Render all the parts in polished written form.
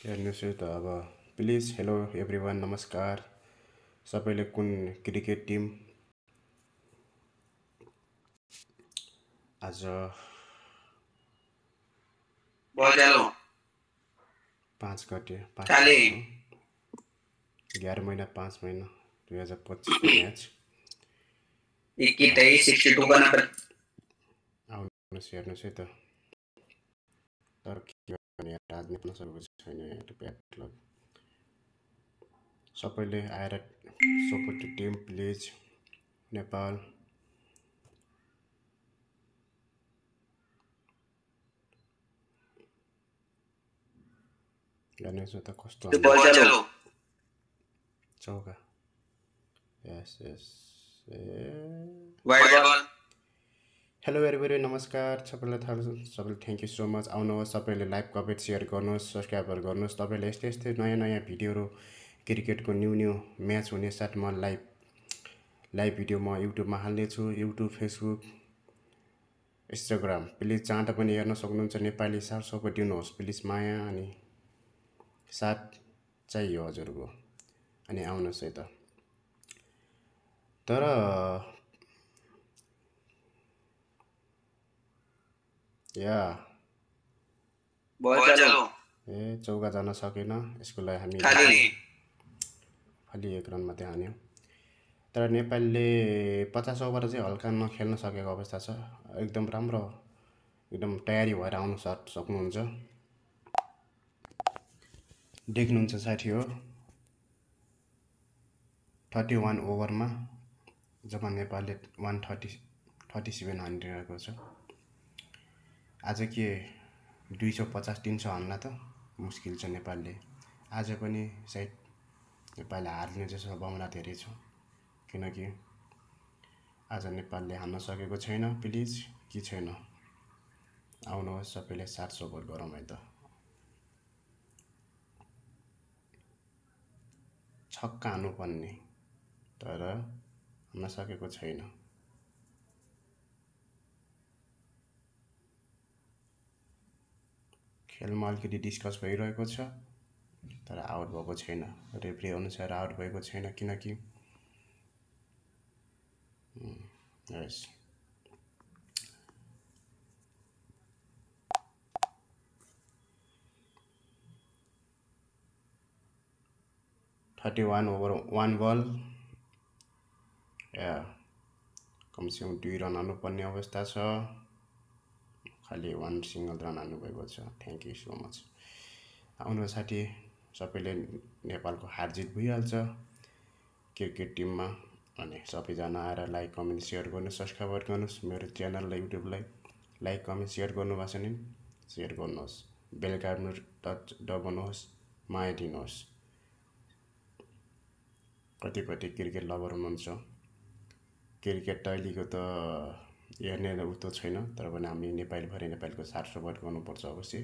हेर्नुहोस् त अब प्लिज हेलो एभ्रिवान नमस्कार सबैले कुन क्रिकेट टिम आज बजालो 5 गते 11 महिना 5 महिना 2025 को म्याच इक्किटै 62 को नम्बर आउनुहोस् हेर्नुहोस् है त तर के गर्ने राजनीति नसकेको छैन यहाँ ब्याड लक सबैले आएर सपोर्ट टिम प्लिज नेपाल हेर्नुहोस् त कस्तो बजालो चौका यस यस वाइड बल हेलो एभ्रिबडी नमस्कार सबैलाई सबैले थ्याङ्क यू सो मच आउनुहोस् सबैले लाइभ कमेन्ट सेयर गर्नुहोस् सब्सक्राइबहरू गर्नुहोस् तपाईँले यस्तै यस्तै नयाँ नयाँ भिडियोहरू क्रिकेटको न्यू म्याच हुने साथमा लाइभ भिडियो म युट्युबमा हाल्नेछु युट्युब फेसबुक इन्स्टाग्राम प्लिज जहाँ पनि हेर्न सक्नुहुन्छ नेपाली साथ सपोर्ट दिनुहोस् प्लिज माया अनि साथ चाहियो हजुरको अनि आउनुहोस् है त तर या बजालो ए चौका जान सकेन यसको लागि हामी खाली 1 रन मात्रै हान्यौँ तर नेपालले 50 ओभर चाहिँ हल्का नखेल्न सकेको अवस्था छ एकदम राम्रो एकदम तयारी भएर आउन सक्नुहुन्छ देख्नुहुन्छ साथी हो 31 ओभरमा जब नेपालले 137 हानिरहेको छ आज के 250-300 हान्ला त मुस्किल छ नेपालले आज पनि सायद नेपालले हार्ने जस्तो सम्भावना धेरै छ किनकि आज नेपालले हान्न सकेको छैन प्लिज के छैन आउनुहोस् सबैले साथ सपोर्ट गरौँ है त छक्का हान्नुपर्ने तर हान्न सकेको छैन खेलमा अलिकति डिस्कस भइरहेको छ तर आउट भएको छैन रेफ्री अनुसार आउट भएको छैन किनकि यस (31 ओभर 1 बल या कमसेकम 2 रन हान्नुपर्ने अवस्था छ खालि 1 सिंगल रन हान्नुभएको छ थ्याङ्क यू सो मच आउनु साथी सबैले नेपालको हार जित भइहाल्छ क्रिकेट टिममा अनि सबैजना आएर लाइक कमेन्ट सेयर गर्नुहोस् सब्सक्राइब गर्नुहोस् मेरो च्यानललाई युट्युबलाई लाइक कमेन्ट सेयर गर्नुभएको छ नि सेयर गर्नुहोस् बेल आइकन टच दबाउनुहोस् माया दिनुहोस् कति क्रिकेट लभर हुनुहुन्छ क्रिकेट त अहिलेको त हेर्ने उतो छैन तर पनि हामी नेपालभरि नेपालको साथ सपोर्ट गर्नुपर्छ अवश्य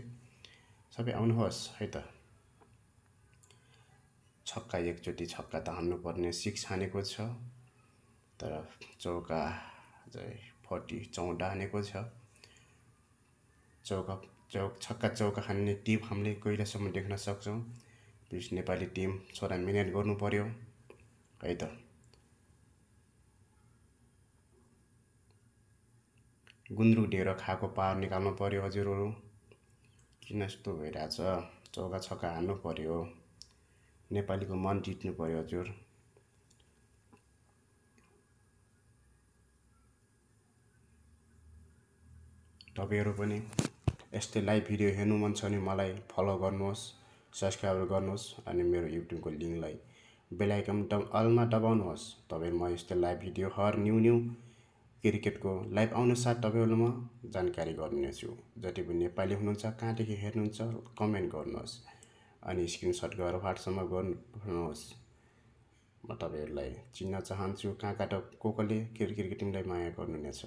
सबै आउनुहोस् है त छक्का एकचोटि छक्का त हान्नुपर्ने 6 हानेको छ तर चौका चाहिँ 14 हानेको छ छक्का चौका हान्ने टिम हामीले कहिलेसम्म देख्न सक्छौँ प्लिज नेपाली टिम छोरा मिहिनेत गर्नु पर्यो है त गुन्द्रुक ढेँडो खाएको पावर निकाल्नु पर्यो हजुरहरू किन यस्तो भइरहेछ चौका छक्का हान्नु पर्यो नेपालीको मन जित्नु पर्यो हजुर तपाईहरु पनि यस्तै लाइभ भिडियो हेर्नु मन छ भने मलाई फलो गर्नुहोस् सब्स्क्राइब गर्नुहोस् अनि मेरो युट्युबको लिंकलाई बेल आइकन अलमा दबाउनुहोस् तबै म यस्तै लाइभ भिडियो हर न्यू क्रिकेटको लाइभ आउनु साथ तपाईहरुमा जानकारी गर्नेछु जति पनि नेपाली हुनुहुन्छ कहाँदेखि हेर्नुहुन्छ कमेन्ट गर्नुहोस् अनि स्क्रिनशट गरेर व्हाट्सएपमा गर्नुहोस् म तपाईहरुलाई चिन्न चाहन्छु कहाँबाट कोले क्रिकेट टिमलाई माया गर्नुहुनेछ